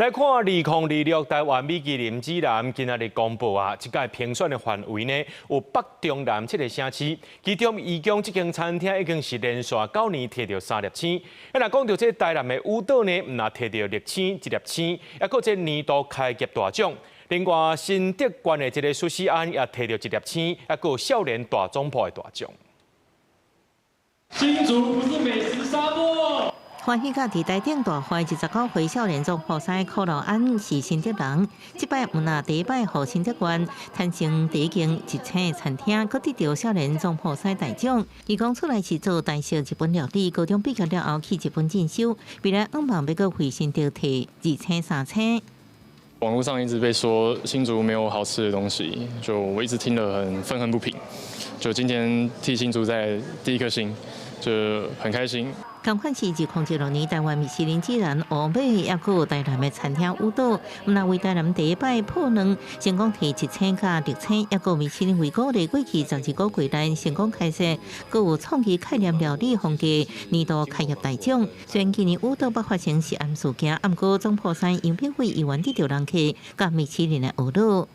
來看2026台灣米其林指南今仔日公布啊，這屆評選的範圍呢，有北中南七個省市，其中義工這間餐廳已經是連續9年提著三粒星。啊，若講著這台南的舞島呢，毋但提著六星一粒星，猶閣這年度開業大獎。另外新竹縣的這个壽司庵也提著一粒星，猶閣少年大總鋪的大獎。新竹不是美食沙漠。歡喜甲佇台頂大懷29歲少年總鋪師柯老安是新竹人，這擺毋但第一擺予新竹縣產生第一間一星餐廳，閣得著少年總鋪師大獎。伊講出來是做台式日本料理，高中畢業了後去日本進修，未來向望欲閣回新竹提二星三星。網路上一直被說新竹沒有好吃的東西，就我一直聽得很憤恨不平。就今天替新竹再第一顆星，就很開心。仝款是2016年台灣米其林指南烏馬，猶閣有台南的餐廳舞島，毋但為台南第一擺破兩成功提一星佮六星，猶閣米其林為鼓勵過去12個月內成功開設，閣有創意概念料理風格年度開業大獎。雖然今年舞島捌發生食安事件，毋過總鋪師楊炳輝依然得著人客佮米其林的學樂。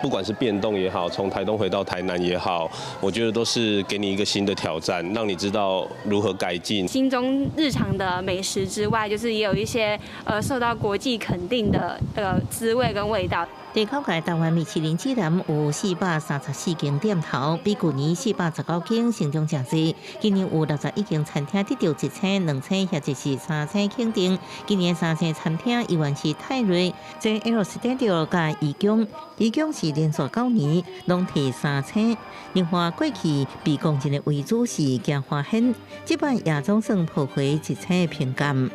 不管是變動也好，從台東回到台南也好，我覺得都是給你一個新的挑戰，讓你知道如何改進。心中日常的美食之外，就是也有一些受到國際肯定的滋味跟味道。第九屆台灣米其林指南有434間店頭，比舊年419間成長誠濟。今年有61間餐廳得著一星、兩星或者是三星肯定。今年三星餐廳依然是泰瑞、JL Studio佮義工，義工是連續9年攏提三星。另外，過去被公認的為主是嘉華軒，這擺也總算破回一星評鑑。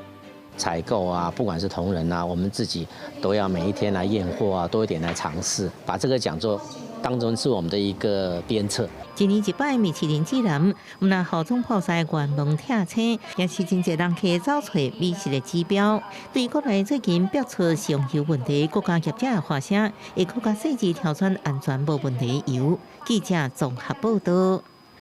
採購啊，不管是同仁啊，我們自己都要每一天來驗貨啊，多一點來嘗試，把這個講座當中是我們的一個鞭策。一年一擺米其林指南，毋但予總鋪師願望拆星，也是真濟人客走揣美食的指標。對國內最近爆出食用油問題，國家業者的發聲會閣較細緻挑選安全無問題的油。記者綜合報道。